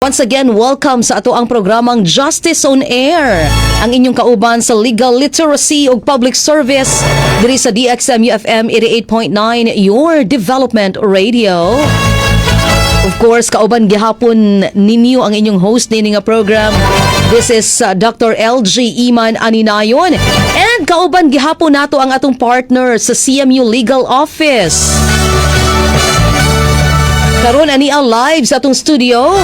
Once again, welcome sa atoang programang Justice on Air. Ang inyong kauban sa legal literacy ug public service diri sa DXM UFM 88.9, your development radio. Of course, kauban gihapon ninyo ang inyong host nini nga program. This is Dr. LG Iman Aninayon. And kauban gihapon nato ang atong partner sa CMU Legal Office. Karon ani ang live sa atong studio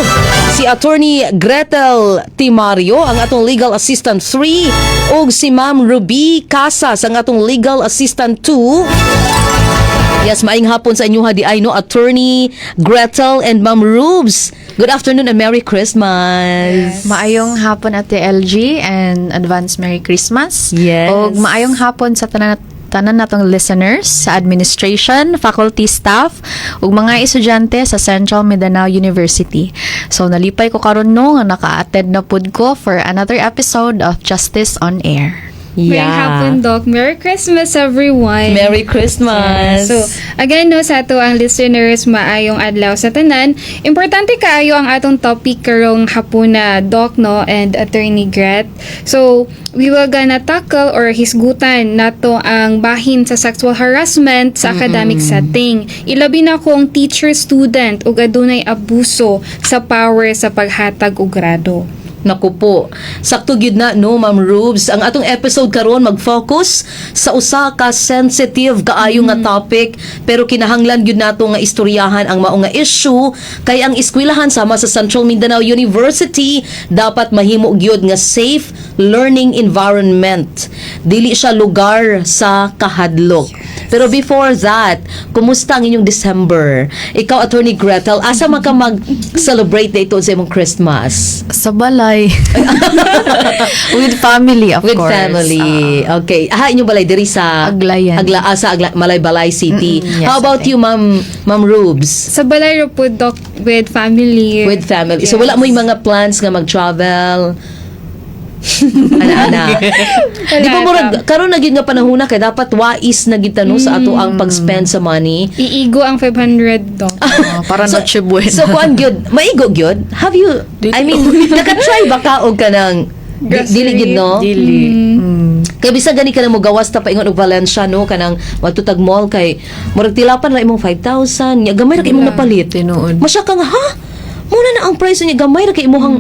si Attorney Gretel Timario, ang atong Legal Assistant 3, ug si Ma'am Ruby Casas, ang atong Legal Assistant 2. Yes, maayong hapon sa inyo diay, no, Attorney Gretel and Ma'am Rubes. Good afternoon and Merry Christmas. Maayong hapon, Ate LG, and advance Merry Christmas. Yes. Og maayong hapon sa tanan tanan natong listeners, sa administration, faculty, staff ug mga estudyante sa Central Mindanao University. So nalipay ko karon, no, nga naka-attend na pud ko for another episode of Justice on Air. Merry hapon, Doc. Merry Christmas, everyone. Merry Christmas. So, again, no, sa atoang listeners, maayong adlaw sa tanan. Importante kaayo ang atong topic karong hapuna, Doc, no, and Attorney Gret. So, we will gonna tackle or hisgutan nato ang bahin sa sexual harassment sa academic setting. Ilabi na kung teacher-student ug adunay abuso sa power sa paghatag og grado. Naku po. Sakto gyud na, no, Ma'am Rubes. Ang atong episode karon mag-focus sa usa ka sensitive kaayo nga topic, pero kinahanglan gyud nato nga istoryahan ang mao nga issue kay ang eskwelahan sama sa Central Mindanao University dapat mahimo gyud nga safe learning environment. Dili siya lugar sa kahadlok. Pero before that, kumusta ang inyong December? Ikaw, Attorney Gretel, asa man ka mag-celebrate dito sa imong Christmas? Sa balay. With family, of With course. Family. Okay. Ah, inyong balay diri sa Aglayan. Sa Malaybalay City. Yes, How about ate. You, Ma'am Rubes? Sa balay ra po, Doc, with family. With family. So wala mo yung mga plans nga mag-travel? Ana-ana. Di ba murag karon na gyud nga panahon na kay dapat wais na gyud ta, no, sa atoang pag-spend sa money. Iigo ang 500, Doc. Ah, para Noche Buena. So kuan gyud, maigo gyud. Have you I mean, naka-try ba ka og kanang Grocery? dili gyud, no? Dili. Kay bisan gani ka na mo gawas ta paingon og Valencia, no, kanang matutag mall kay murag tilapan ra imong 5,000 nya gamay ra kay imong napalit. Tinuod. Masya ka nga, ha? Muna na ang price niya, gamay ra kay imuhang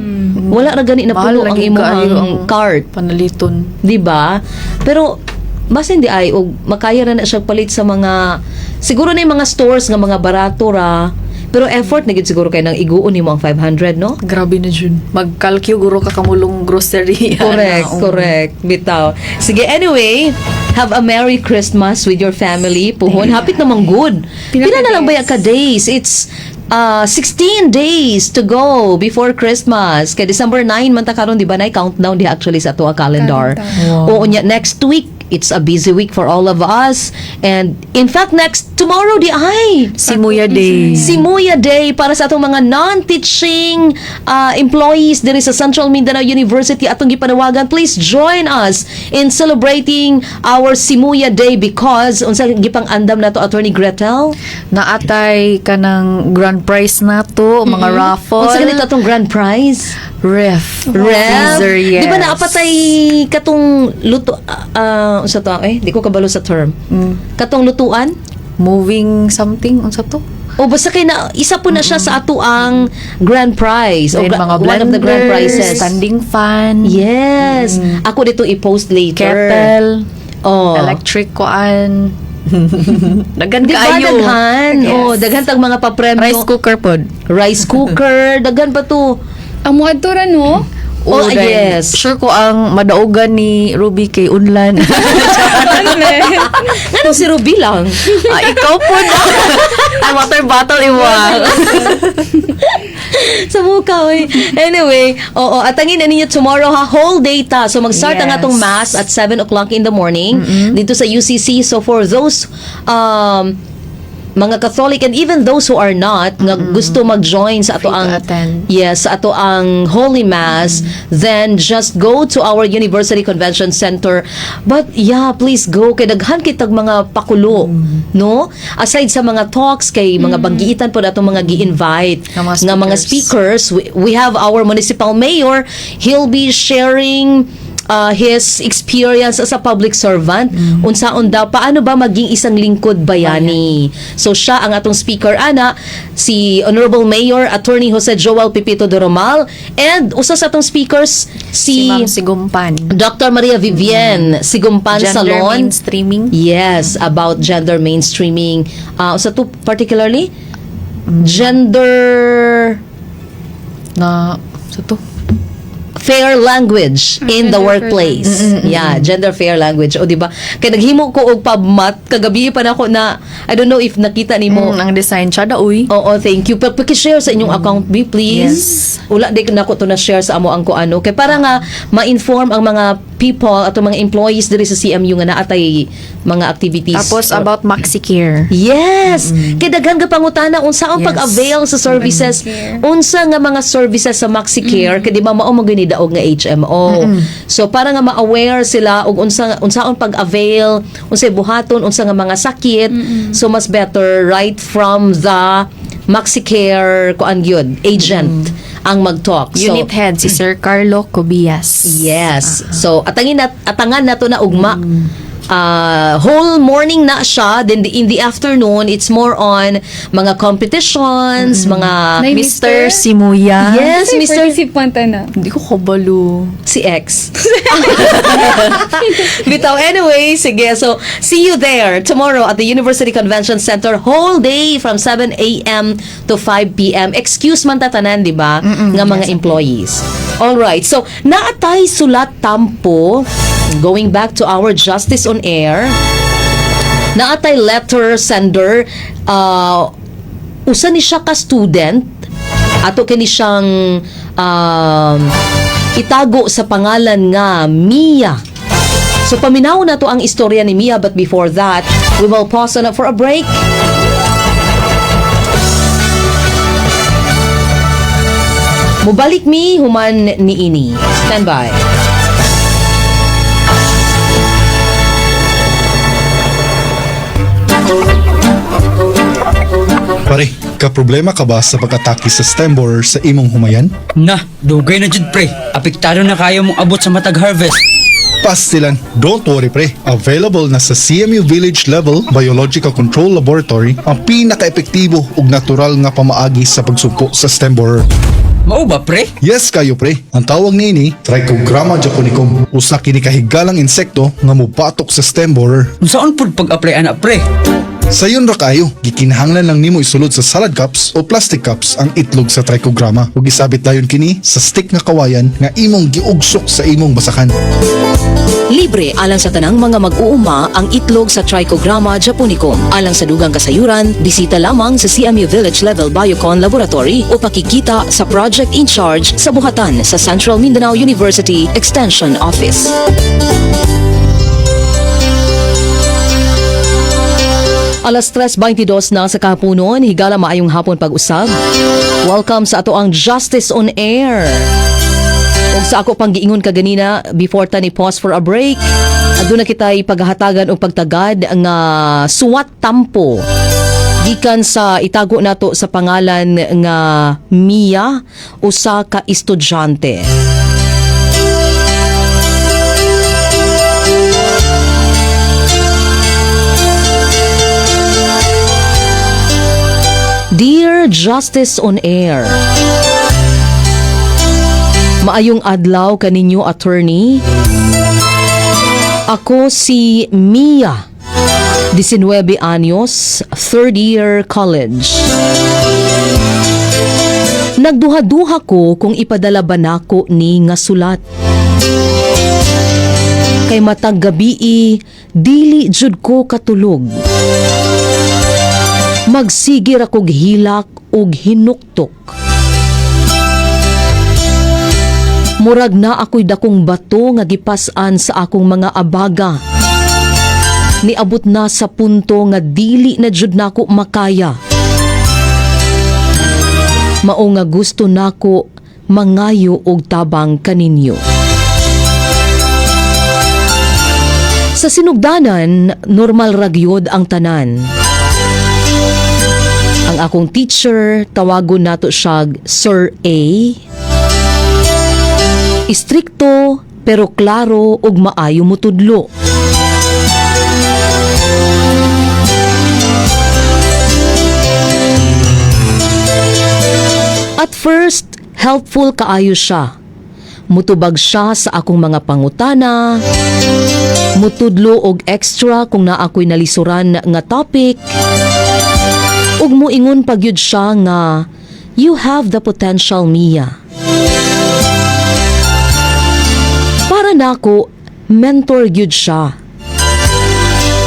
wala ra gani na Mahal puno ang lagi imuhang kaayo ang cart, panaliton. di ba? Pero basin diay og makaya ra na siya palit sa mga siguro na yung mga stores nga mga barato ra. Pero effort na gid siguro kay nang iguon nimo ang 500, no? Grabe na jud. Magkalkyo guro ka kamulong grocery. Correct, Ana, oo. correct. Bitaw. Sige, anyway, have a Merry Christmas with your family. Puhon, hapit namang good. Pila na lang ba ka days? It's 16 days to go before Christmas. Kay December 9 man ta karon, di ba, nay countdown di actually sa atoa calendar. Countdown. Oo nya, next week it's a busy week for all of us. And in fact, next tomorrow diay. Simuya Day. Simuya Day para sa atong mga non-teaching employees diri sa Central Mindanao University, atong gipanawagan, please join us in celebrating our Simuya Day because unsa gipang-andam nato, Attorney Gretel? Naatay kanang grand prize nato, mga raffle. Unsa ganito atong grand prize? Ref. Ref? Freezer, yes. Di ba naapatay katong luto, unsa to eh? Di ko kabalo sa term. Katong lutuan? Moving something, unsa to? O basta kay na isa po na siya sa atoang grand prize o Then, mga one of the grand blender, prizes. Standing fan, Yes. Ako dito i-post later. Kettle, Oh. electric kuan. Daghan Di ba kaayo. daghan? Yes. Oh, daghan tag mga papremyo. Rice cooker pod. Rice cooker, daghan pa to. Ang muadto ra, no? Oh, Dahil yes. sure ko ang madaugan ni Ruby kay Unlan. Ngano si Ruby lang? Ah, ikaw po. Ay, water bottle iwa. Sa mukha, oy. Anyway, oo, atangin na ninyo tomorrow ha, whole day ta. So mag-start ang atong mass at 7 o'clock in the morning dito sa UCC. So for those mga Catholic and even those who are not nga gusto mag-join sa ato Free to ang attend. Yes, sa ato ang Holy Mass, then just go to our University Convention Center. But yeah, please go kay daghan kitag mga pakulo, no? Aside sa mga talks kay mga banggiitan pod atong mga gi-invite Nga mga nga mga speakers. speakers. We have our municipal mayor. He'll be sharing his experience as a public servant. Unsaon daw, paano ba maging isang lingkod bayani? So siya ang atong speaker ana, si Honorable Mayor Attorney Jose Joel Pipito Doromal, and usa sa atong speakers Si si, Ma'am Sigumpan. Dr. Maria Vivien Sigumpan Gender Salon. mainstreaming. Yes, about gender mainstreaming. Sa to particularly gender Na, sa to? Fair language in the Gender fair. Workplace. Yeah, gender fair language. O, di ba? Kay naghimo ko og PubMat kagabi pa nako na, I don't know if nakita nimo. Ang design siya da, uy. Oo, thank you. Pero paki-share sa inyong account, B, please. Yes. Wala di ko nako to na share sa amo ang ko ano. Kay para nga ma-inform ang mga people at mga employees diri sa CMU nga naatay mga activities. Tapos about MaxiCare. Yes. Kay daghan ka pangutana unsa ang pag-avail sa services, MaxiCare. Unsa nga mga services sa MaxiCare, kay di ba mao mo ginidaog nga HMO. So para nga ma-aware sila og unsaon pag-avail, unsay buhaton, unsa nga mga sakit. So mas better right from the MaxiCare kuan gyud agent ang mag-talk. So, Unit head si Sir Carlo Cobias. Yes. So atangin na atangan na to na ugma. Whole morning na siya, then in the afternoon it's more on mga competitions, mga Nay, Mr. Mr. Simuya. Yes, Kasi Mr. participant na. Hindi ko kabalo. Si X. Bitaw, anyway, sige. So, see you there tomorrow at the University Convention Center, whole day from 7 a.m. to 5 p.m. Excuse man tatanan, di ba? Nga mga employees. All right. So, naatay sulat tampo, going back to our Justice on Air, naatay letter sender, usa ni siya ka student, ato kini siyang itago sa pangalan nga Mia. So paminaw na to ang istorya ni Mia, but before that, we will pause on for a break. Mubalik mi human niini. Stand by. Pare, ka-problema ka ba sa pag-atake sa stem borer sa imong humayan? Na, dugay na jud, pre. Apektado na kayo mong abot sa matag harvest. Pastilan, don't worry, pre. Available na sa CMU Village Level Biological Control Laboratory ang pinaka-epektibo ug natural nga pamaagi sa pagsugpo sa stem borer. Mao ba, pre? Yes kayo, pre. Ang tawag niini, Trichogramma japonicum. Usa kini kahigalang insekto nga mobatok sa stem borer. Unsaon pud pag-apply ana, pre? Sayon ra kayo, gikinahanglan lang nimo isulod sa salad cups o plastic cups ang itlog sa trichogramma ug isabit dayon kini sa stick nga kawayan nga imong giugsok sa imong basakan. Libre alang sa tanang mga mag-uuma ang itlog sa Trichogramma japonicum. Alang sa dugang kasayuran, bisita lamang sa CMU Village Level Biocon Laboratory o pakikita sa Project in Charge sa buhatan sa Central Mindanao University Extension Office. Alas 3:22 na sa kahaponon, higala, maayong hapon pag-usab. Welcome sa ato ang Justice on Air. Ug sa ako pang giingon kaganina before ta ni pause for a break, aduna kitay paghahatagan og pagtagad nga suwat tampo gikan sa itago nato sa pangalan nga Mia, usa ka estudyante. Dear Justice on Air. Maayong adlaw kaninyo, attorney. Ako si Mia, 19 anyos, third year college. Nagduha-duha ko kung ipadala ba nako ni nga sulat. Kay matag gabii, dili jud ko katulog. Magsige ra kog hilak ug hinuktok. Murag na ako'y dakong bato nga gipas-an sa akong mga abaga. Niabot na sa punto nga dili na jud nako makaya. Mao nga gusto nako mangayo og tabang kaninyo. Sa sinugdanan, normal ra gyud ang tanan. Ang akong teacher, tawagon nato siyag Sir A. Istrikto pero klaro ug maayo mutudlo. At first, helpful kaayo siya. Mutubag siya sa akong mga pangutana, mutudlo og extra kung naa ko'y nalisuran nga topic, ug muingon pa gyud siya nga, "You have the potential, Mia." Para nako, mentor gyud siya.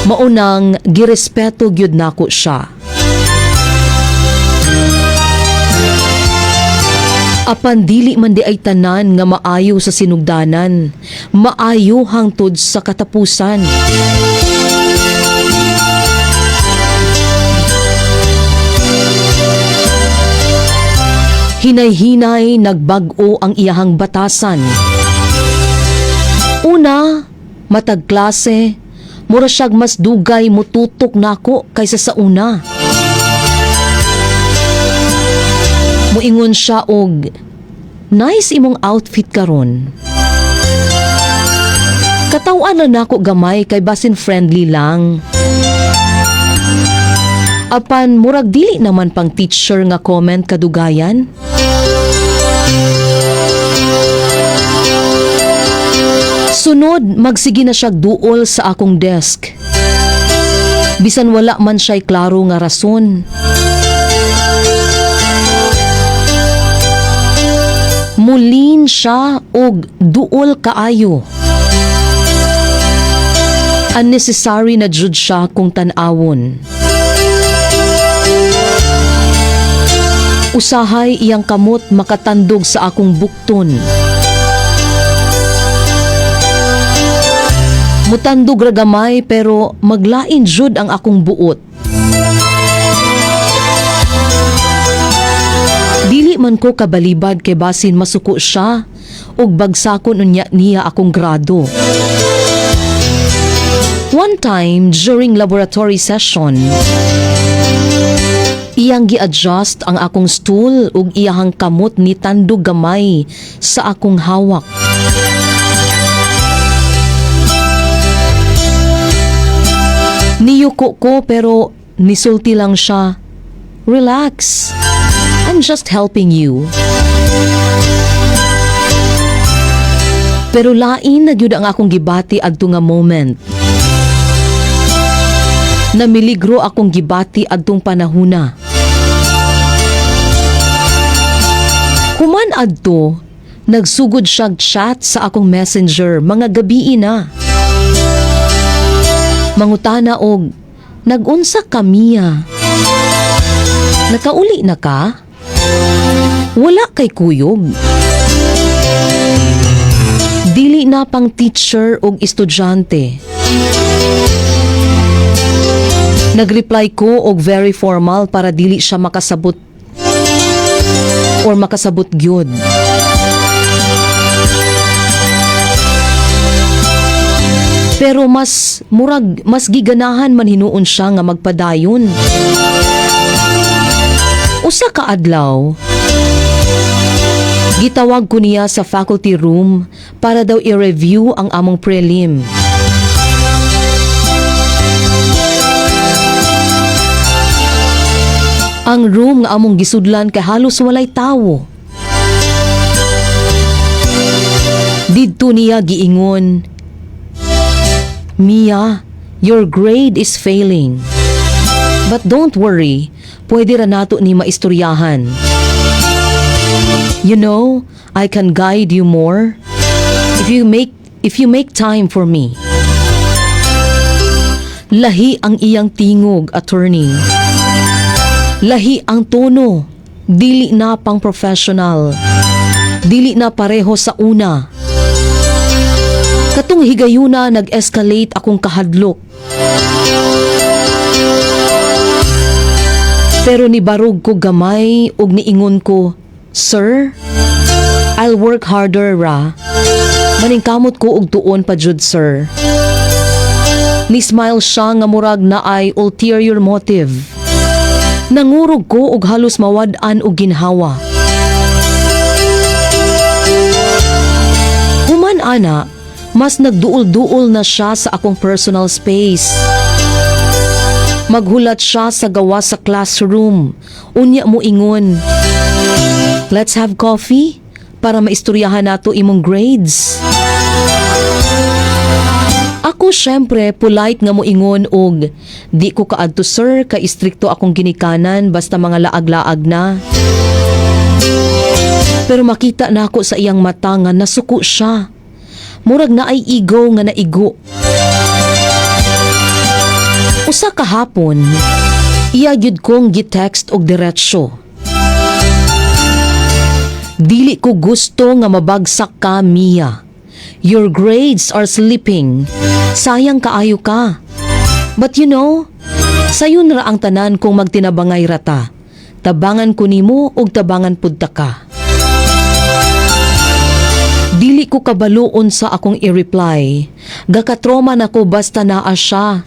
Maunang girespeto gyud nako siya. Apan dili man diay tanan nga maayo sa sinugdanan, maayo hangtod sa katapusan. Hinay-hinay nagbag-o ang iyahang batasan. Una, matag klase, mura siyag mas dugay mututok nako kaysa sa una. Muingon siya og, "Nice imong outfit karon." Katawan na nako gamay kay basin friendly lang. Apan murag dili naman pang teacher nga comment kadugayan. Sunod, magsige na siyag duol sa akong desk. Bisan wala man siya'y klaro nga rason. Mulin siya og duol kaayo. Unnecessary na jud siya kung tan-awon. Usahay iyang kamot makatandog sa akong bukton. Mutandog ra gamay pero maglain jud ang akong buot. Dili man ko kabalibad kay basin masuko siya ug bagsakon unya niya akong grado. One time during laboratory session, iyang gi-adjust ang akong stool ug iyahang kamot ni tandog gamay sa akong hawak. Niyuko ko pero nisulti lang siya, "Relax. I'm just helping you." Pero lain na gyud ang akong gibati adto nga moment. Namiligro akong gibati adtong panahuna. Human adto, nagsugod siyag chat sa akong Messenger mga gabii na. Mangutana og, "Nagunsa ka, Mia? Nakauli na ka? Wala kay kuyog." Dili na pang teacher og estudyante. Nagreply ko og very formal para dili siya makasabot or makasabot gyud. Pero mas murag mas giganahan man hinuon siya nga magpadayon. Usa ka adlaw, gitawag ko niya sa faculty room para daw i-review ang among prelim. Ang room nga among gisudlan kay halos walay tawo. Didto niya giingon, "Mia, your grade is failing. But don't worry, pwede ra nato ni maistoryahan. You know, I can guide you more if you make time for me." Lahi ang iyang tingog, attorney. Lahi ang tono, dili na pang professional. Dili na pareho sa una. Katong higayuna, nag-escalate akong kahadlok. Pero nibarog ko gamay ug niingon ko, "Sir, I'll work harder ra. Maningkamot ko og tuon pa jud, sir." Ni-smile siya nga murag naay ulterior motive. Nangurog ko og halos mawad-an og ginhawa. Human ana, mas nagduol-duol na siya sa akong personal space. Maghulat siya sa gawas sa classroom. Unya mo ingon, "Let's have coffee para maistoryahan nato imong grades." Ako syempre polite nga moingon og di ko kaadto, sir, kay istrikto akong ginikanan, basta mga laag-laag na. Pero makita nako sa iyang mata nga nasuko siya. Murag naay ego nga naigo. Usa ka hapon, iya gyud kong gi-text og diretsyo. "Dili ko gusto nga mabagsak ka, Mia. Your grades are slipping. Sayang kaayo ka. But sayon ra ang tanan kung magtinabangay ra ta. Tabangan ko nimo ug tabangan pud ta ka." Dili ko kabalo unsa akong i-reply. Gakatroma na ko basta naa siya.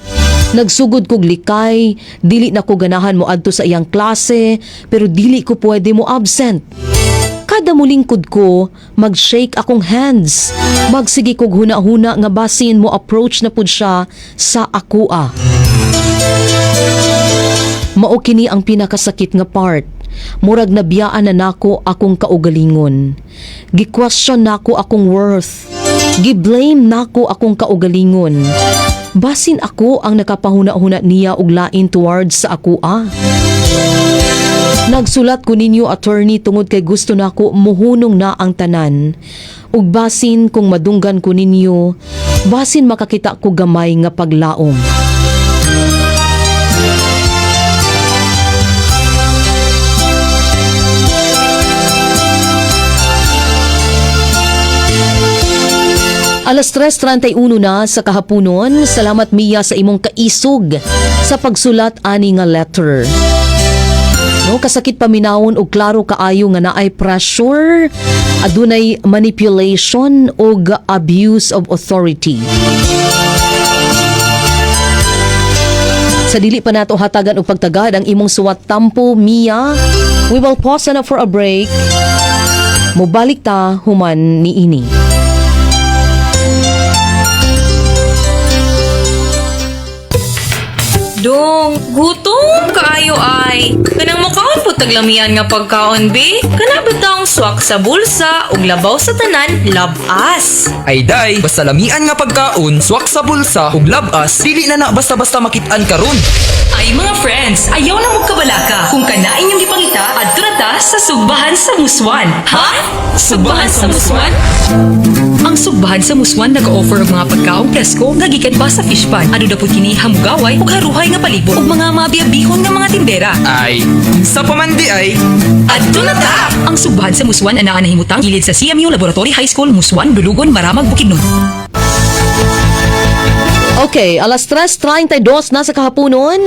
Nagsugod kog likay, dili na ko ganahan mo adto sa iyang klase, pero dili ko pwede mo absent. Kada mulingkod ko, mag-shake akong hands. Magsige kog huna-huna nga basin mo approach na pud siya sa akoa. Mao kini ang pinakasakit nga part. Murag nabiyaan na nako akong kaugalingon. Gi-question nako akong worth. Gi-blame nako akong kaugalingon. Basin ako ang nakapahuna-huna niya og lain towards sa akoa. Nagsulat ko ninyo, attorney, tungod kay gusto nako muhunong na ang tanan. Ug basin kung madunggan ko ninyo, basin makakita ko gamay nga paglaom. Alas 3:31 na sa kahaponon. Salamat, Mia, sa imong kaisog sa pagsulat ani nga letter. No, kasakit paminawon og klaro kaayo nga naay pressure, adunay manipulation ug abuse of authority. Sa dili pa nato hatagan og pagtagad ang imong suwat tampo, Mia, we will pause na for a break. Mobalik ta human niini. Dong, gutom kaayo ay. Kanang mukaon po taglamian nga pagkaon, be. Kana bitaw swak sa bulsa ug labaw sa tanan, labas. Ay day, basta lamian nga pagkaon, swak sa bulsa ug labas, dili na na basta-basta makit-an karon. Ay mga friends, ayaw na magkabalaka. Kung kanain yung gipangita, adto na ta sa Sugbahan sa Musuan. Ha? Sugbahan sa Musuan? Ang Sugbahan sa Musuan nag-offer og mga pagkaong presko nga gikan pa sa fish pond. Aduna pud kini hamugaway ug haruhay nga palibot ug mga mabiyabihon nga mga tindera. Ay, sa pamandi ay. Adto na ta! Ang Sugbahan sa Musuan anaa nahimutang gilid sa CMU Laboratory High School, Musuan, Dulugon, Maramag, Bukidnon. Okay, alas 3:32 na sa kahaponon.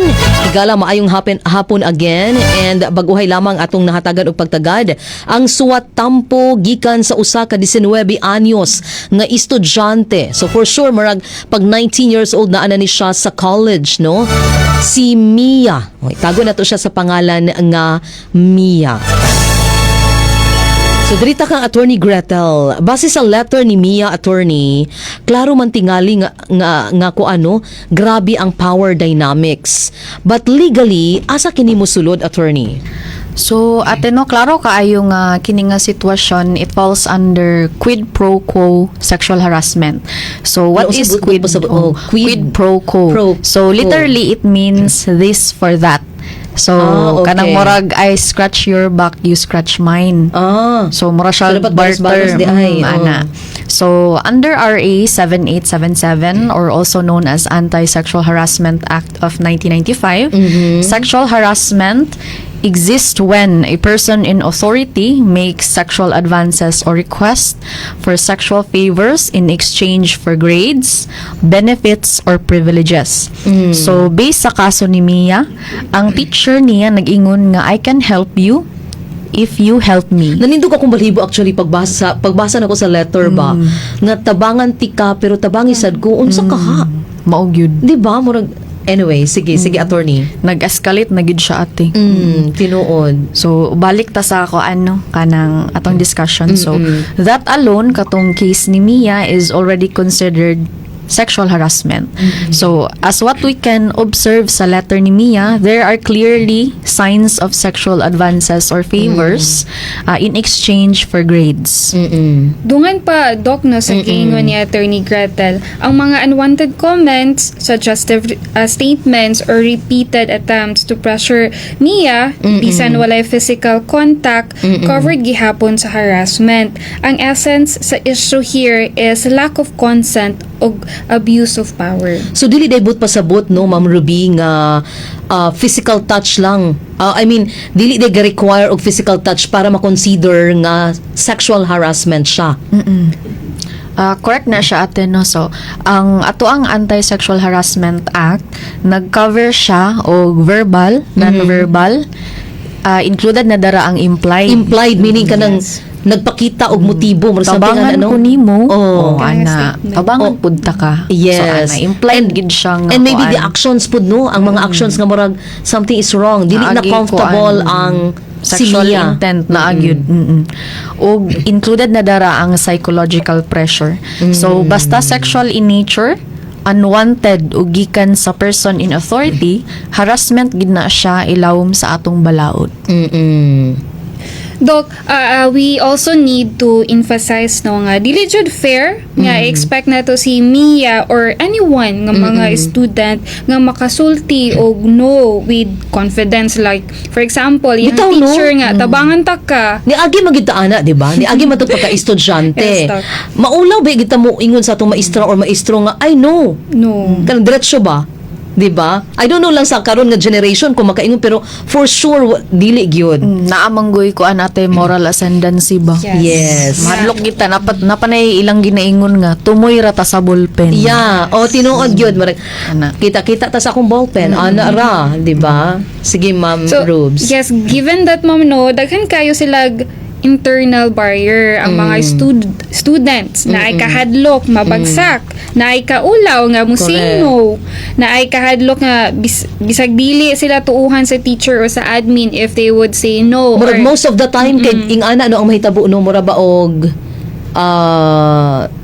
Higala, maayong hapon again and baguhay lamang atong nahatagan og pagtagad ang suwat tampo gikan sa usa ka 19 anyos nga estudyante. So for sure marag pag 19 years old na ana ni siya sa college, no? Si Mia. Okay, tago na to siya sa pangalan nga Mia. So dirita kang Attorney Gretel, base sa letter ni Mia, attorney, klaro man tingali nga ko ano, grabe ang power dynamics. But legally, asa kini mosulod, attorney? So, ate no, klaro kaayo nga kini nga sitwasyon, it falls under quid pro quo sexual harassment. So, what Ano, is usab- quid, oh, oh, quid quid pro quo? pro So, quo. Literally it means this for that. So, kanang murag I scratch your back, you scratch mine. So, mura siya So, dapat barter. balos-balos di ay, oh. Ana. So, So, under RA 7877, or also known as Anti-Sexual Harassment Act of 1995, sexual harassment exists when a person in authority makes sexual advances or requests for sexual favors in exchange for grades, benefits, or privileges. So, based sa kaso ni Mia, ang teacher niya nag-ingon nga, "I can help you if you help me." Nanindog akong balahibo actually pagbasa nako sa letter ba nga tabangan tika pero tabangi sad ko, unsa ka ha? Mao gyud. Di ba? Murag, anyway, sige, sige, attorney. Nag-escalate na gyud siya, ate. Tinuod. So, balik ta sa ako ano, kanang atong discussion. So, that alone, katong case ni Mia is already considered sexual harassment. So, as what we can observe sa letter ni Mia, there are clearly signs of sexual advances or favors in exchange for grades. Dungan pa, Doc, no, sa giingon ni Attorney Gretel, ang mga unwanted comments, suggestive statements, or repeated attempts to pressure Mia, bisan walay physical contact, covered gihapon sa harassment. Ang essence sa issue here is lack of consent og abuse of power. So dili day buot pasabot, no, Ma'am Ruby, nga physical touch lang. I mean, dili day ga-require og physical touch para ma-consider nga sexual harassment siya. Ah, correct na siya, ate, no. So, ang ato ang Anti-Sexual Harassment Act, nag-cover siya og verbal, non-verbal, included na dara ang implied. Implied meaning kanang nagpakita og motibo or something. Tabangan Ano? ko nimo. Oh. Oh, ana. Statement. Tabangan Oh. pud ta ka. Yes. So, ana, implied gid siya nga And maybe kuan. the actions pud, no, ang mga actions nga murag something is wrong, dili na Naagi comfortable kuan, ang si sexual Mia. Intent na agyud. Og included na dara ang psychological pressure. So basta sexual in nature, unwanted ug gikan sa person in authority, harassment gid na siya ilawom sa atong balaod. Doc, we also need to emphasize, no, nga dili jud fair nga expect nato si Mia or anyone nga mga student nga makasulti og no with confidence, like for example, yung Bitaw, no? teacher nga tabangan ta ka. Niagi man gyud ta ana, di ba? Niagi man to pagka-estudyante. Yes, Doc. Maulaw ba kita mo ingon sa atong maestra or maestro nga, "I know"? No. Kanang diretso ba? 'Di ba? I don't know lang sa karon nga generation kung makaingon, pero for sure dili gyud. Naa man goy kuan, ate, moral ascendancy ba? Yes. Yes. Mahadlok kita napat napanay ilang ginaingon nga tumoy ra ta sa ballpen. Yeah, o tinuod gyud marag Ana. kita-kita ta sa akong ballpen, ana ra, 'di ba? Sige, Ma'am So, Rubes. yes, given that, ma'am, no, daghan kayo sila internal barrier ang mga students na ay kahadlok mabagsak, na ay kaulaw nga mo say Correct. no, na ay kahadlok nga bisag dili sila tuuhan sa teacher or sa admin if they would say no. Murag or, most of the time kay ing-ana no ang mahitabo, no, mura ba og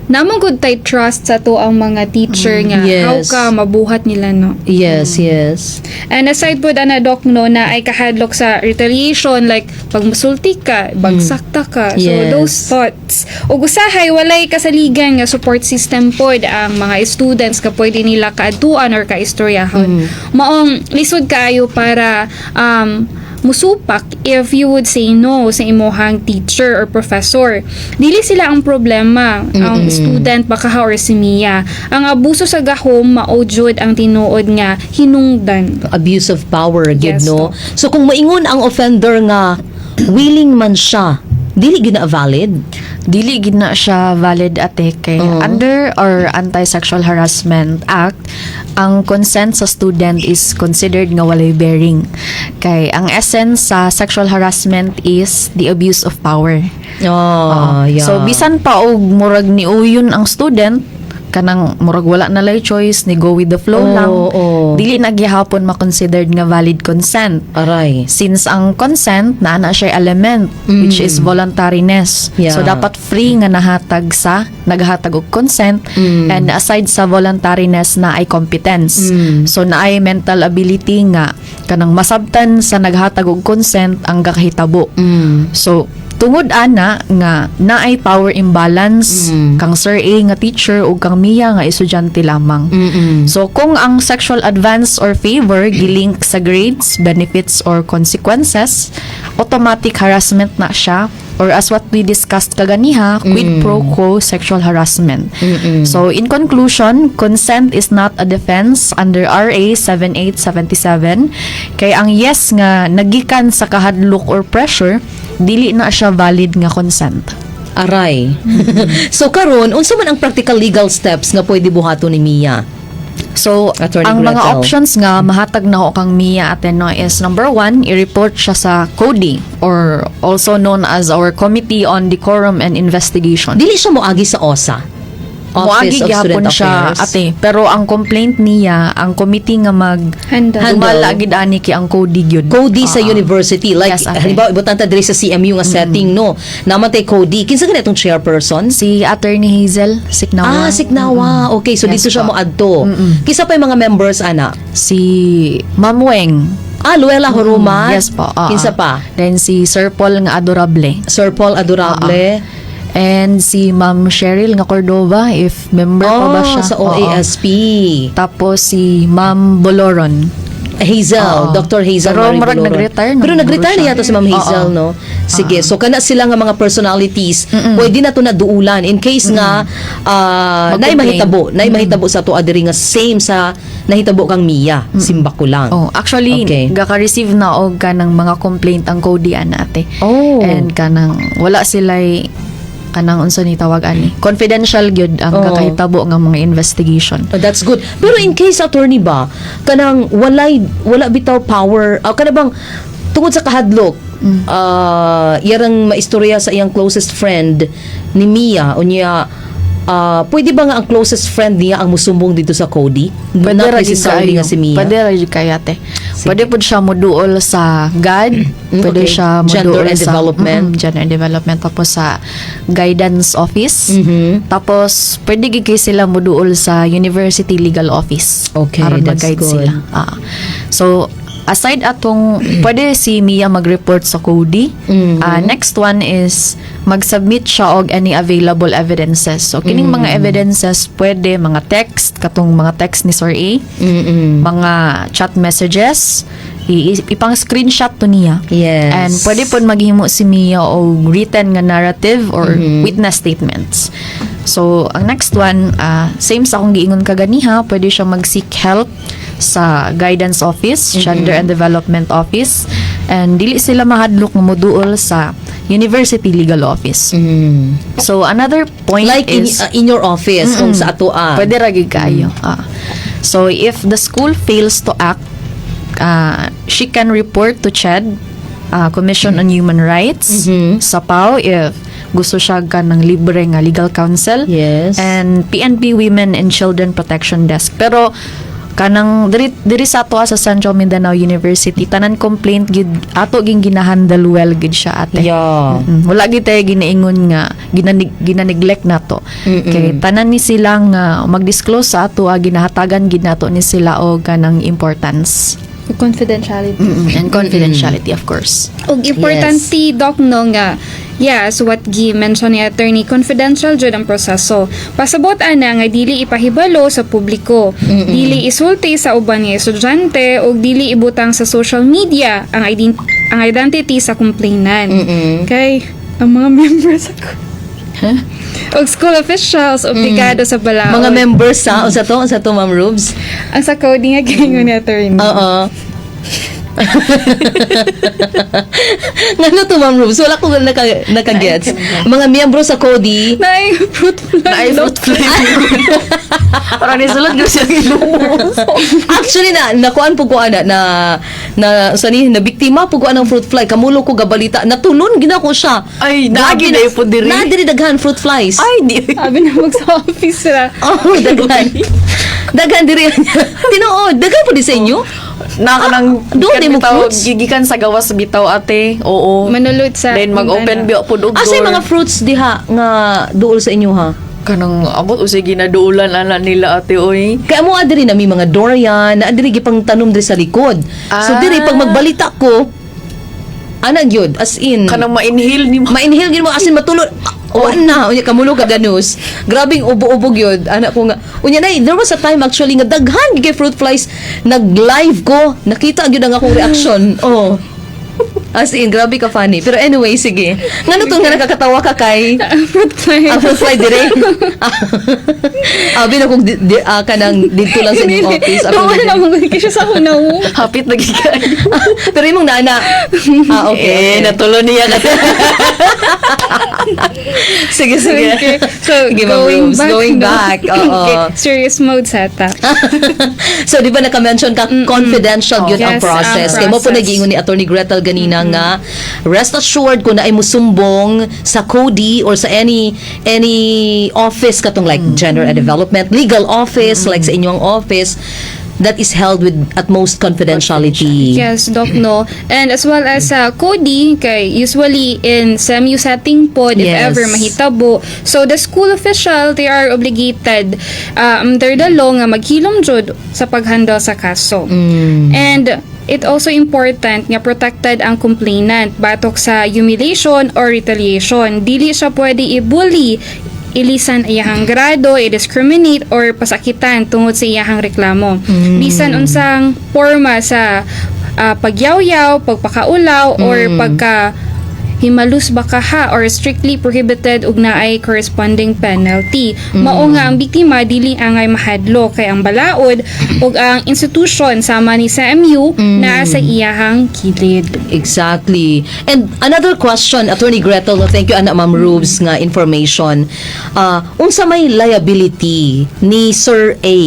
Naa man gud tay trust sa ato ang mga teacher nga how ka mabuhat nila, no? Yes. And aside po ana, Doc, no, na ay kahadlok sa retaliation, like pag musulti ka, bagsak ta ka. So those thoughts. Ug usahay walay kasaligan nga support system pod ang mga students ka pwede nila kaadtuan or kaistoryahon. Maong lisod kaayo para musupak if you would say no sa imuhang teacher or professor. Dili sila ang problema, ang student baka ha or si Mia. Ang abuso sa gahom mao jud ang tinuod nga hinungdan. Abuse of power gyud, no. Doc. So kung maingon ang offender nga willing man siya, dili gyud na valid. Dili gid na siya valid, ate, kay under our Anti-Sexual Harassment Act, ang consent sa student is considered nga walay bearing kay ang essence sa sexual harassment is the abuse of power. Oh, yeah. So bisan pa og murag niuyon ang student, kanang murag wala na lay choice, ni go with the flow lang, dili na gihapon ma-considered nga valid consent since ang consent naa na siya element which is voluntariness. So dapat free nga nahatag sa naghatag og consent and aside sa voluntariness na ay competence. So naay mental ability nga kanang masabtan sa naghatag og consent ang gakahitabo. So Tungod ana nga naay power imbalance kang Sir A nga teacher ug kang Mia nga estudyante lamang. So kung ang sexual advance or favor gilink sa grades, benefits or consequences, automatic harassment na siya or, as what we discussed kaganiha, quid pro quo sexual harassment. So in conclusion, consent is not a defense under RA 7877 kay ang yes nga nagikan sa kahadlok or pressure, dili na siya valid nga consent. Aray. So karon, unsa man ang practical legal steps nga pwede buhaton ni Mia? So, Attorney ang mga Gretel. options nga mahatag na ko kang Mia, ate, no, is number one, i-report siya sa CODI or also known as our Committee on Decorum and Investigation. Dili siya moagi sa OSA? Moagi Office of gihapon Student siya, Affairs. ate. Pero ang complaint niya, ang committee nga mag Handle. Handle. Dumala gid ani kay ang CODI gyud. CODI sa Ah. university. Like, Yes, ate. halimbawa, ibutang ta diri sa CMU nga setting, no? Naa man tay CODI. Kinsa gani itong chairperson? Si Attorney Hazel Siknawa. Ah, Siknawa. Okay, so Yes dito siya po. mo adto. Kinsa pa yung mga members, ana? Si Ma'am Weng. Ah, Luella Horuman. Yes po. Ah, Kinsa ah. pa? Then si Sir Paul nga Adorable. Sir Paul Adorable. And si Ma'am Cheryl nga Cordova, if member pa ba Oh, siya. sa Oo. OASP. Tapos si Ma'am Boloron. Hazel, Oo. Dr. Hazel Pero Marie murag Boloron. nag-retire na Pero siguro nag-retire na siya. yata si Ma'am Hazel, Oo. no? Sige, so kana sila nga mga personalities, pwede na to na duulan in case nga naay Mag-complain. mahitabo sa ato diri nga same sa nahitabo kang Mia, simbako lang. Oh, actually, gaka-receive na og kanang mga complaint ang CODI ana, ate. And kanang wala sila'y kanang unsa ni tawag ani. Confidential gyud ang kakahitabo nga mga investigation. Oh, that's good. Pero in case, attorney ba, kanang wala bitaw power, kana bang tungod sa kahadlok, iyarang maistorya sa iyang closest friend ni Mia unya, pwede ba nga ang closest friend niya ang musumbong dito sa CODI? Pwede Not ra gyud necessarily kaayo. nga si Mia. Pwede ra gyud kaayo, ate. Pwede pud siya moduol sa GAD, pwede siya Gender moduol and sa Development. Gender and Development, tapos sa Guidance Office. Tapos pwede gyud kay sila moduol sa University Legal Office. Okay, aron that's mag-guide good. sila. Ah. So aside atong pwede si Mia mag-report sa CODI. Ah, next one is mag-submit siya og any available evidences. So kining mga evidences, pwede mga text, katong mga text ni Sir A, mga chat messages, ipang screenshot to niya. And pwede pud maghimo si Mia og written nga narrative or witness statements. So, ang next one, same sa akong giingon kaganiha, pwede siya mag-seek help sa Guidance Office, Gender and Development Office, and dili sila mahadlok nga moduol sa University Legal Office. So, another point Like in, is in your office, kung sa atoa. Pwede ra gyud kaayo. Ah. So if the school fails to act, she can report to CHED, Commission on Human Rights, sa PAO if gusto siya ka ng libre nga legal counsel. And PNP Women and Children Protection Desk. Pero kanang diri sa ato sa Central Mindanao University, tanan complaint gid ato ging ginahandle well gid siya, ate. Wala gid tayo ginaingon nga gina-neglect nato. Kay tanan ni sila nga mag-disclose sa ato, ginahatagan gid nato ni sila og kanang importance. Confidentiality. And confidentiality, of course. Og importante, Doc, no, nga yes, what gi mention ni attorney, confidential jud ang proseso. Pasabot ana nga dili ipahibalo sa publiko, dili isulti sa uban nga estudyante ug dili ibutang sa social media ang identity sa complainant. Kay ang mga members ako og school officials obligado sa balaod. Mga members sa unsa to? Unsa to, Ma'am Rubes? Ang sa CODI nga giingon ni attorney. Oo. Ngano to, Ma'am Rubes? Wala ko naka-gets. Mga miyembro sa CODI, Naay fruit fly. Naay fruit fly. Parang nisulod ko siya ilumos. Actually na nakuan po ko ana na na sa ni na biktima po ko anang fruit fly. Kamulo ko gabalita, natulon gina ko siya. Ay, naagi Grabe na po diri. Na diri daghan fruit flies. Ay, di. Sabi na mag sa office ra. Oh, daghan. Daghan diri. Tinuod, daghan po di sa inyo. Na kanang Doon di mo bitaw, fruits? gigikan sa gawas bitaw, ate. Oo. Manulod sa Then mag-open biya pud og Asa yung door. mga fruits diha nga duol sa inyo, ha? Kanang abot usay ginaduulan ana nila, ate, oy. Kaya mo adiri na may mga durian, na adiri gipang tanom diri sa likod. So diri pag magbalita ko, Ana gyud, as in. Kanang ma-inhale ni mo. Ma-inhale gyud mo, as in matulog. Wa na, unya kamulo ka ganus. Grabing ubo-ubo gyud. Ana ko nga. Unya na, there was a time actually nga daghan gyud kay fruit flies. Nag-live ko, nakita gyud ang akong reaction. Oh. As in, grabe ka funny. Pero anyway, sige. Ngano to nga nakakatawa ka kay? Fruit fly. Ang fruit fly dire. Abi na kung kanang dito lang sa inyong office. Abi Doon na na mo siya sa hunaw. Hapit na gikan. Pero imong nana. Ah, okay. Eh, natulo niya ka. Sige, sige. Okay. So, Sige, Ma'am going Rose, back. going no? back. Oo. Okay. Serious mode seta. So, di ba naka-mention ka, confidential yun ang Yes, process. ang Kaya mo po process. nag-iingon ni Attorney Gretel ganina nga, rest assured kung naay musumbong sa CODI or sa any office katong like gender and development, legal office, like sa inyong office, that is held with utmost confidentiality. Yes, Doc, no. And as well as sa CODI, kay usually in CMU setting pod, if ever mahitabo. So, the school official, they are obligated under the law nga maghilom jud sa paghandle sa kaso. And it also important nga protected ang complainant batok sa humiliation or retaliation. Dili siya pwede i-bully, ilisan iyahang grado, i-discriminate or pasakitan tungod sa iyahang reklamo. Bisan unsang porma sa pagyawyaw, pagpakaulaw or pagka himalus ba ka ha or strictly prohibited ug naay corresponding penalty. Mao nga ang biktima dili angay mahadlok kay ang balaod ug ang institution sama ni sa MU naa sa iyahang kilid. Exactly. And another question, Attorney Gretel, no, thank you ana Ma'am Rubes nga information. Unsa may liability ni Sir A?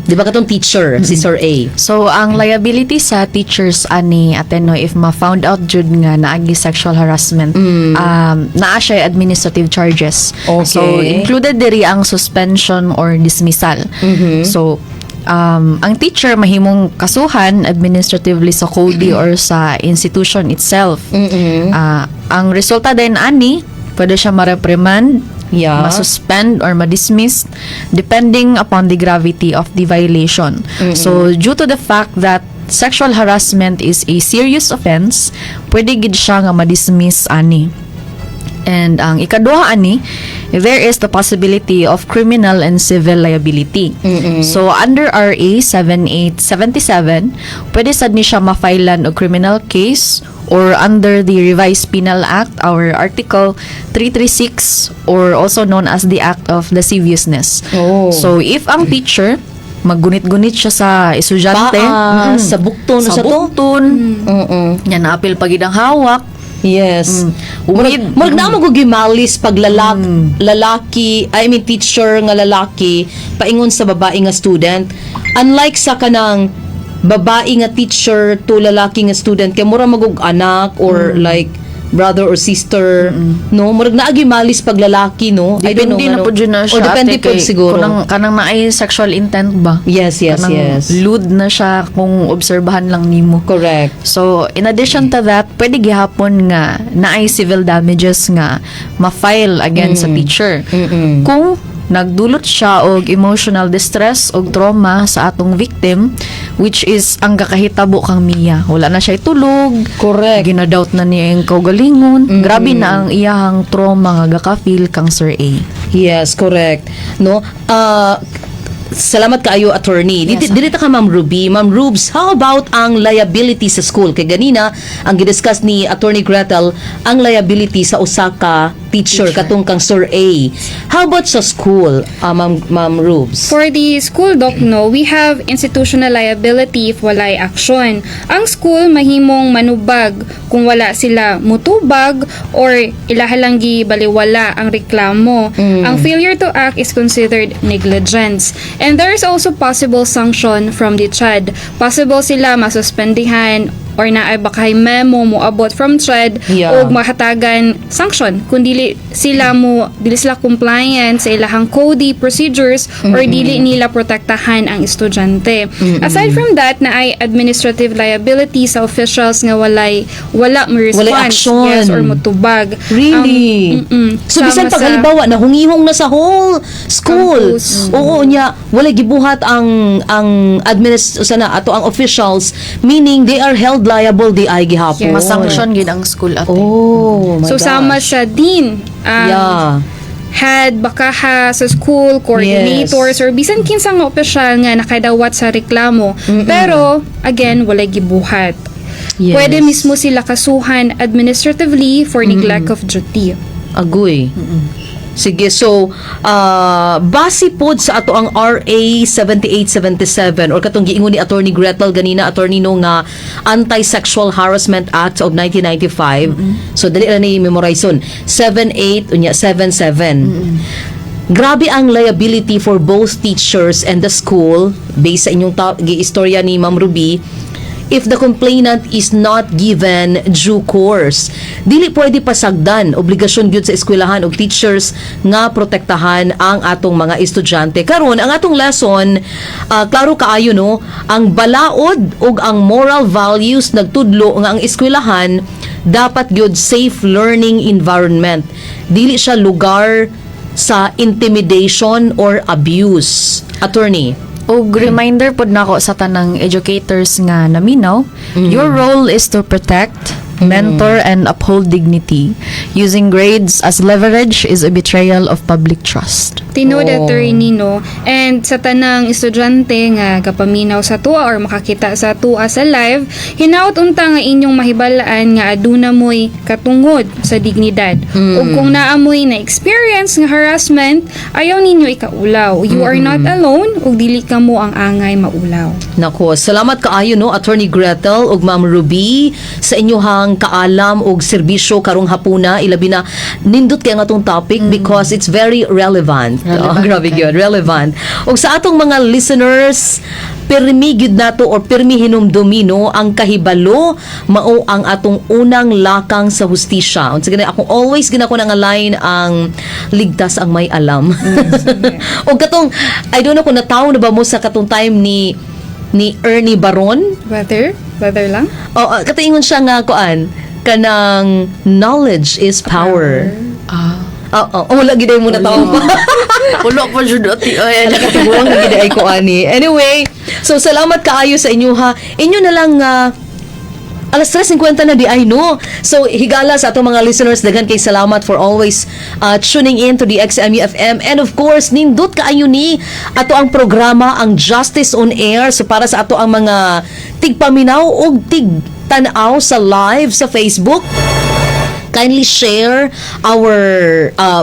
Di ba katong teacher si Sir A? So, ang liability sa teachers ani ateno if ma-found out jud nga naagi sexual harassment, naa siya administrative charges. So, included diri ang suspension or dismissal. So, ang teacher mahimong kasuhan administratively sa CODI or sa institution itself. Ang resulta din ani, pwede siya ma-reprimand, masuspend or ma-dismiss depending upon the gravity of the violation. So, due to the fact that sexual harassment is a serious offense, pwede gid siya nga ma-dismiss ani. And ang ikaduha ani, there is the possibility of criminal and civil liability. So under RA 7877, pwede sad ni siya ma-filean og criminal case or under the Revised Penal Act, our Article 336 or also known as the Act of Lasciviousness. Oh. So if ang teacher maggunit-gunit siya sa estudyante, Paa, sa bukton, sa sa to? bukton, nya naapil pagid ang hawak. Murag, murag naa mo gimalis pag lalaki, I mean teacher nga lalaki paingon sa babae nga student. Unlike sa kanang babae nga teacher to lalaki nga student kay mura magug anak or like brother or sister, no? Murag naa gimalis pag lalaki, no? I don't know Depende na ngano. po dyan na siya. Or depende ate, po kay siguro. Kanang naay sexual intent ba? Yes, Kanang lewd na siya kung obserbahan lang nimo. Correct. So, in addition to that, pwede gihapon nga naay civil damages nga ma-file against sa teacher. Kung nagdulot siya og emotional distress og trauma sa atong victim, which is ang kakahitabo kang Mia. Wala na siya tulog. Ginadoubt na niya yung kaugalingon. Grabe na ang iyahang trauma nga gaka-feel kang Sir A. Yes, correct. No? Salamat kaayo, attorney. Dito dito ka, Ma'am Ruby. Ma'am Rubes, how about ang liability sa school? Kay ganina ang gidiscuss ni Attorney Gretel ang liability sa usa ka teacher, katong kang Sir A. How about sa school, Ma'am Rubes? For the school, Doc, no, we have institutional liability if walay action. Ang school mahimong manubag kung wala sila mutubag or ilahalang gibaliwala ang reklamo. Ang failure to act is considered negligence. And there is also possible sanction from the CHED. Possible sila masuspendihan or naay bakay memo moabot from CHED o mahatagan sanction kung dili sila compliant sa ilahang code procedures or dili nila protektahan ang estudyante. Aside from that, naay administrative liability sa officials nga wala mo response, Walay aksyon. yes, or motubag. Really? So bisan Sama pag sa- halimbawa nahungihong na sa whole school. Campus. Oo niya, wala gibuhat ang administ sana ato ang officials, meaning they are held liable diay gihapon. Yes. Masanction gid ang school, ate. Oh my So gosh. sama siya din ang head bakaha sa school, coordinators, or bisan kinsa nga opisyal nga nakadawat sa reklamo. Pero again, walay gibuhat. Pwede mismo sila kasuhan administratively for neglect of duty. Agoy. Sige, so base pod sa ato ang RA 7877 or katong giingon ni Attorney Gretel ganina, attorney no, nga Anti-Sexual Harassment Act of 1995. So dali ra ni memorize 78 unya 77. Grabe ang liability for both teachers and the school based sa inyong giistorya ni Ma'am Ruby if the complainant is not given due course. Dili pwede pasagdan, obligasyon gyud sa eskwelahan og teachers nga protektahan ang atong mga estudyante. Karon ang atong lesson, klaro kaayo no, ang balaod ug ang moral values nagtudlo nga ang eskwelahan dapat gyud safe learning environment. Dili siya lugar sa intimidation or abuse. Attorney. Og reminder pod nako sa tanang educators nga naminaw, your role is to protect, mentor and uphold dignity. Using grades as leverage is a betrayal of public trust. Tinuod, Oh. attorney, no? And sa tanang estudyante nga kapaminaw sa tuwa or makakita sa tuwa sa live, hinaut unta nga inyong mahibalaan nga aduna mo'y katungod sa dignidad. Ug kung naa mo'y na experience nga harassment, ayaw ninyo ikaulaw. You are not alone ug dili kamo ang angay maulaw. Nako, salamat kaayo no, Attorney Gretel ug Ma'am Ruby, sa inyohang kaalam ug serbisyo karong hapuna. Ilabi na nindot kay ang atong topic because it's very relevant. Relevant Oh, grabe gyud, relevant. Ug sa atong mga listeners, pirmi gyud nato or pirmi hinumdumi no, ang kahibalo mao ang atong unang lakang sa hustisya. Unsa gani ako, always gina ko nga line, ang ligtas ang may alam. Ug katong, I don't know kung natawo na ba mo sa katong time ni Ernie Baron. Weather? Weather lang? O kataingon siya nga kuan kanang knowledge is power. Ah. Oo, oh, wala gid mo natawo pa. Pulo pa jud, ate. Ay, Wala katibuang na gid ay ko ani. Anyway, so salamat kaayo sa inyo ha. Inyo na lang alas 3:50 na diay no. So higala sa atong mga listeners, daghan kay salamat for always tuning in to the XMU FM, and of course nindot kaayo ni ato ang programa, ang Justice on Air. So para sa ato ang mga tigpaminaw og tigtan-aw sa live sa Facebook, kindly share our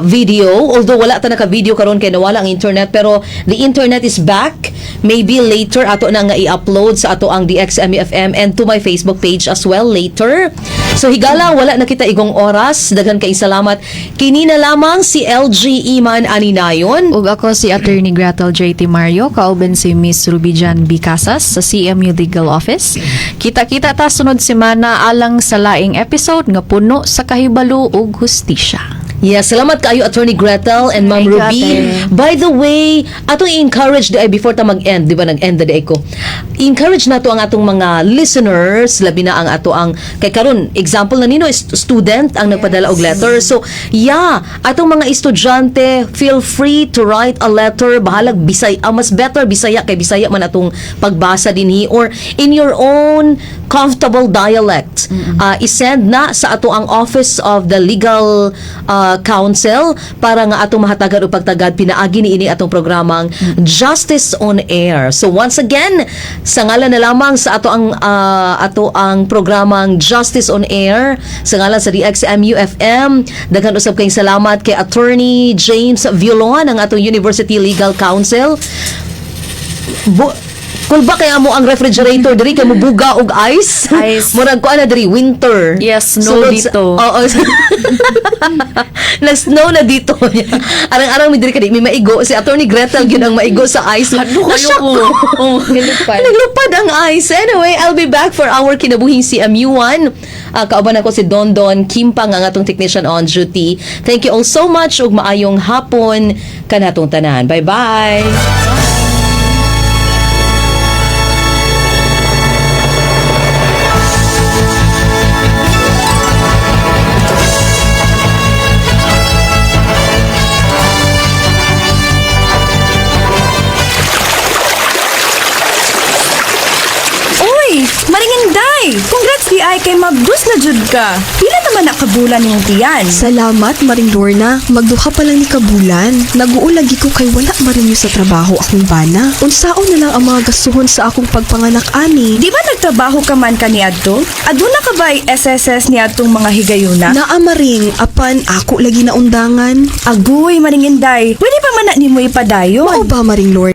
video. Although wala ta naka-video karon kay nawala ang internet, pero the internet is back. Maybe later ato na nga i-upload sa ato ang DXMUFM and to my Facebook page as well later. So higala, wala na kita igong oras. Daghan kay salamat. Kini na lamang si LG Iman Aninayon. Ug ako si Attorney Gretel JT Mario, kauban si Miss Ruby Jan B. Casas sa CMU Legal Office. Kita-kita ta sunod semana alang sa laing episode nga puno sa kahibalo ug hustisya. Yes, salamat kaayo Attorney Gretel and Ma'am Thank you, Ruby. ate. By the way, atong i-encourage diay before ta mag-end, di ba nag-end na diay ko. Encourage nato ang atong mga listeners, labi na ang ato ang kay karon example na nino is student ang nagpadala og letter. So, yeah, atong mga estudyante, feel free to write a letter, bahalag Bisaya, mas better Bisaya kay Bisaya man atong pagbasa dinhi or in your own comfortable dialect. Isend na sa ato ang Office of the Legal Counsel para nga atong mahatagan o pagtagad pinaagi niini atong programang Justice on Air. So once again, sa ngalan na lamang sa ato ang programang Justice on Air, sa ngalan sa DXMU FM, daghan usab kayong salamat kay Attorney James Violon, ang atong University Legal Counsel. Kulba kaya mo ang refrigerator diri kay mubuga og ice. Ice. Murag kuan na diri winter. Yes, snow Sulod dito. Oo. Nag-snow na dito. Arang-arang mi diri kay di mi maigo si Attorney Gretel gyud ang maigo sa ice. Hadlo kayo Na-shock ko. ko. Oh. Nilupad. Naglupad ang ice. Anyway, I'll be back for our kinabuhing CMU1. Kauban ako si Don Don Kimpang, ang atong technician on duty. Thank you all so much ug maayong hapon kanatong tanan. Bye-bye. Uy! Maringanday! Congrats. Di ay kay mabdus na jud ka. Pila naman nakabulan nimong tiyan? Salamat, Maring Lorna. Magduha pa lang ni kabulan. Naguulagi ko kay wala marinyo sa trabaho akong bana. Unsaon na lang ang mga gastuhon sa akong pagpanganak ani. Di ba nagtrabaho ka man kaniadto? Aduna ka ba'y SSS niadtong mga higayuna? Naa, Maring, apan ako lagi na undangan. Agoy, Maring Inday. Pwede pa man na nimo ipadayon. Mao ba, Maring Lorna?